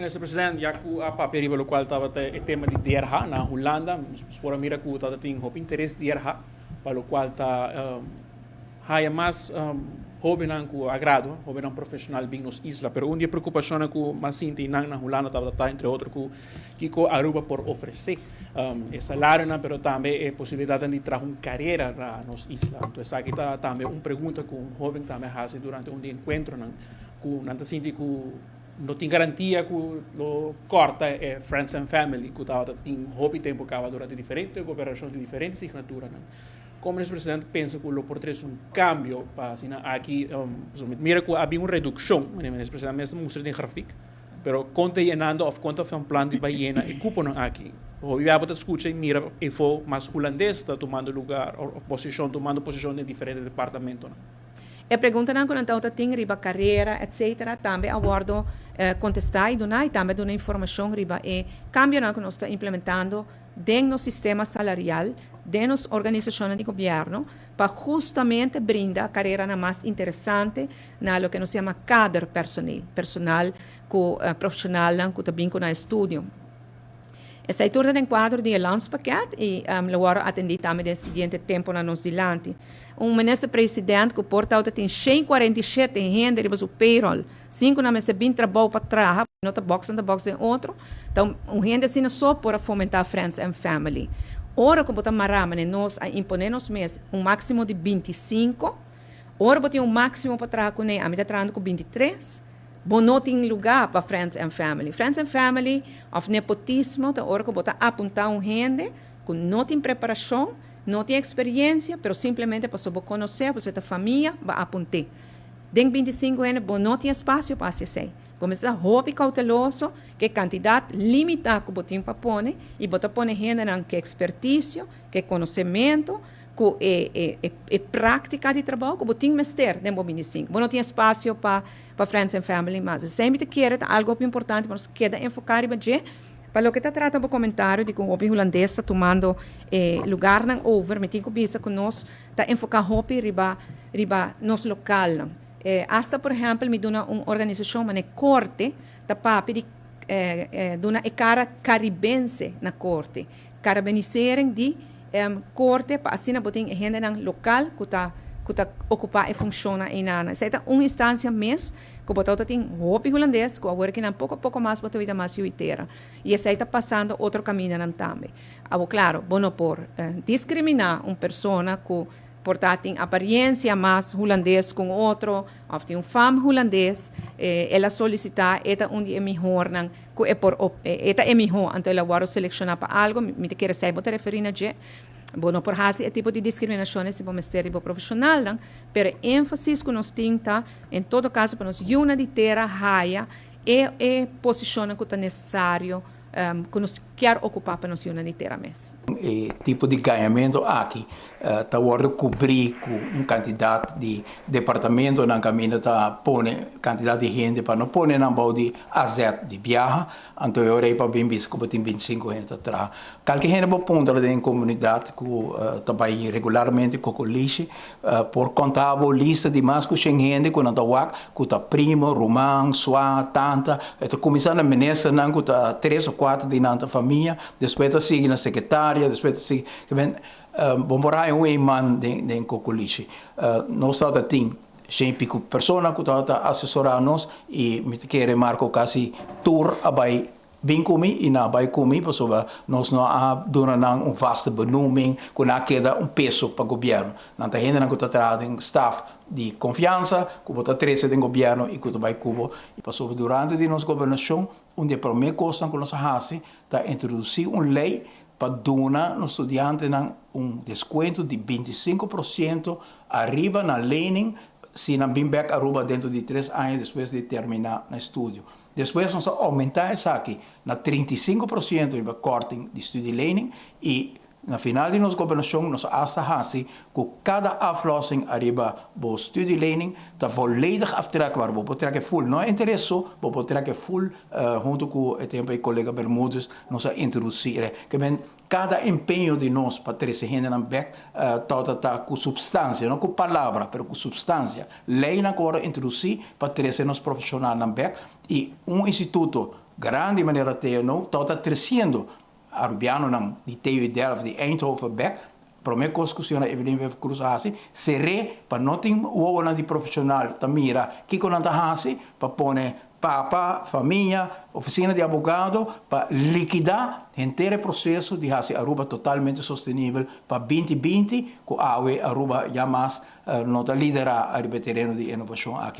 Minister President, ya cu a papia riba locual tabata e tema di DRH na Hulanda, nos por a mira cu tabata tin hopi interes DRH pa locual ta haya mas hobennan cu a gradua, hobennan profesional bin nos isla. Pero un di e preocupacionnan cu mas sinti nan na Hulanda tabata ta entre otro cu kico Aruba por ofrece, e salarionan pero tambe e posibilidadnan di traha un carera na nos isla. Anto esaki ta tambe un pregunta cu un hoben tambe a haci durante un di e encuentronan cu nan ta sinti cu no tin garantia cu lo corta e friends and family cu tabata tin hopi tempo caba durante diferente gobernacion di diferente signaturanan. Con Minister President pensa cu lo por trece un cambio pa asina aki, mira cu a bin un reduccion, Minister President mes ta mustra den grafiek, pero con ta yenando of con ta haci un plan di bay yena e cuponan aki? Hopi bia bo ta scucha y mira efo mas Hulandes ta tumando lugar of posicion, tumando posicion den diferente departamentonan. E preguntanan ku nan tabata tin riba karera etc. Tambe a wòrdu kontestá i duná i tambe a duna informashon riba e kambionan ku nos ta implementando den nos sistema salarial den nos organisashonnan di gobièrnu pa hustamente brinda kareranan mas interesante na loke nos yama kaderpersoneel, personal ku profeshonalnan ku ta bin ku nan estudio. Esei tur ta den kuadro di e landspakket i lo wòrdu atendí tambe den siguiente temponan nos dilanti. Un minister president ku por tawata tin 147 hende riba su payroll sin ku nan mester bin trabou pa traha, no ta box nan ta box den otro, ta un hende asina so por a fomentá friends and family. Ora ku bo ta mará manera nos a imponé nos mes un máksimo di 25, ora bo tin un máksimo pa traha kuné, ami ta trahando ku 23, Bo no tin lugá pa friends and family. Friends and family òf nepotismo ta ora ku bo ta apuntá un hende ku no tin preparashon, no tin eksperiencia, pero simplemente pasobra bo konosé, pasobra e ta famia, bo a apunt'é. Den 25 hende bo no tin espasio pa hasi esei. Bo mester ta hopi kouteloso ku e kantidat limitá ku bo tin pa pone i bo ta pone hendenan ku ekspertisio, ku e konosementu, ku e e e práktika di trabou ku bo tin mester den bo 25. Bo no tin espasio pa pa friends and family mas. Esei mi ta kere ta algu hopi importante pa nos keda enfoká riba dje. Pa loke ta trata bo komentario di ku hopi hulandes ta tumando e lugarnan over, mi tin ku bisa ku nos ta enfoká hopi riba riba nos lokalnan. Asta por ehèmpel mi duna un organisashon manera korte ta papia di duna e kara karibense na korte. Karabenisering di korte pa asina bo tin e hendenan lokal ku ta ku ta okupá e funshonnan einan. Esei ta un instansia mes ku bo ta tin hopi hulandes ku awor kinan poko poko mas bo ta oida mas yu tera. I esei ta pasando otro kamindanan tambe. Awor klaro, bo no por diskriminá un persona ku por ta tin apariensia mas hulandes ku un otro òf tin un fam hulandes, el a solisitá e ta un di e mihornan ku e por e ta e mihó, anto el a wòrdu selekshoná pa algu, mi ta kere esei bo ta referí na dje. Bo no por hasi e tipo di diskriminashon si bo mester di bo profeshonalnan, pero e énfasis ku nos tin ta, en todo kaso pa nos yunan di tera haya e e posishonnan ku ta nesesario ku nos kier okupá pa nos yunan di tera mes. E tipo di gañamentu aki ta wòrdu kubrí ku un kantidat di departamentonan kaminda ta pone kantidat di hende pa no pone nan bou di AZ di biaha, anto e ora ei pa bin bisa ku bo tin 25 hende ta traha. Kalke hende bo puntra den komunidat ku ta bai regularmente Kokolishi por konta bo lista di mas ku shen hende ku nan ta wak ku ta primo, ruman, swa, tanta, e ta kuminsá na ministernan ku ta tres o kuater di nan ta famia, despues ta sigui na sekretaria, despues ta sigui. Bo por haña un eiman den Kokolishi. Nos tabata tin shen i piku persona ku tabata asesorá nos i mi ta kere Marco kasi tur a bai bin ku mi i nan a bai ku mi pasobra nos no a duna nan un vaste benoeming ku nan a keda un peso pa gobièrnu. Nan ta hendenan ku ta traha den staf di konfiansa ku bo ta trese den gobièrnu i ku ta bai ku bo. Pasobra durante di nos gobernashon un di e promé kosnan ku nos a hasi ta introdusí un lei pa duna nos studiantenan un deskuento di 25% ariba nan lening si nan bin bek Aruba dentro di 3 aña despues di terminá nan estudio. Despues nos a oumentá esaki na 35% riba korting di studielening i na final di nos gobernashon nos a asta hasi ku kada aflossing ariba bo studielening ta volledig aftrekbaar. Bo por trek e full, no interes so, bo por trek e full hunto ku e tempu ei kolega Bermudez nos a introdusí. Ke men kada empeño di nos pa trese hendenan bek tabata ta ku supstansia, no ku palabra, pero ku supstansia. Leinan ku wòrdu introdusí pa trese nos profeshonalnan bek i un instituto. Grandi manera TNO, ta treciendo Arubianonan di TU Delft, di Eindhoven bek. Prome cos cu señora Evelyn Wever-Croes a haci, sera pa no tin wowonan di profesional ta mira kico nan ta haci, pa pone papa, famia, oficina di abogado, pa liquida henter e proceso di haci Aruba totalmente sostenibel pa 2020, cu awe Aruba ya mas no ta lidera e tereno di innovacion aki.